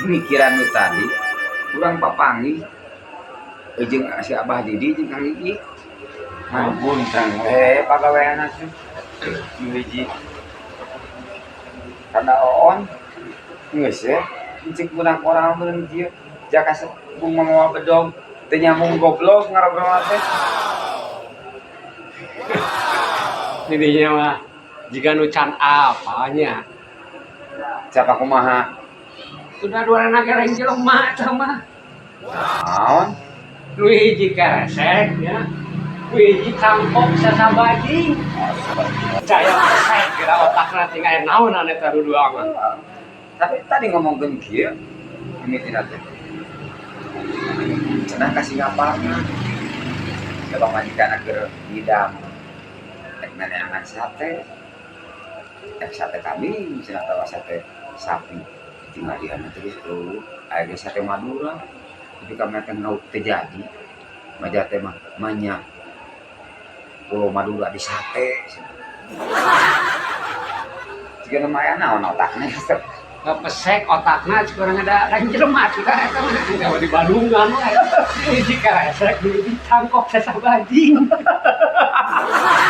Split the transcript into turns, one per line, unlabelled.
Mikiran nu tadi, urang papanggih jeung si Abah Didi jeung Kang Iik. Ampun, Kang, we pagawean teh. Nu hiji kada oon geus ye cek budak orang meureun kieu jaka bung mamawa bedog teu nyambung, goblok ngarobrol teh.
Didinya mah jiga nu can apanya.
Siapa kumaha?
Sudah dua anak gereng jelema eta mah.
Naon?
Nu hiji keresek ya. Nu hiji cangkok sasabajing. Saya pesek kira otakna tinggal aya naon eta nu dua mah.
Tapi tadi ngomongkeun kieu mimitina teh cenah ka Singaparna da pamajikan keur ngidam rek neneangan sate, rek sate kambing cenah atawa sate sapi, tinggal di terus eueuh aya ge sate Madura, tapi kami teh ngauk teu jadi maja teh mah manya Pulau Madura di sate. Jiga mah aya naon otakna?
Pesek otakna cik urang ada lain jelema sudah eta mah gawe di Bandungan we. Hiji keresek, nu hiji cangkok sasabajing.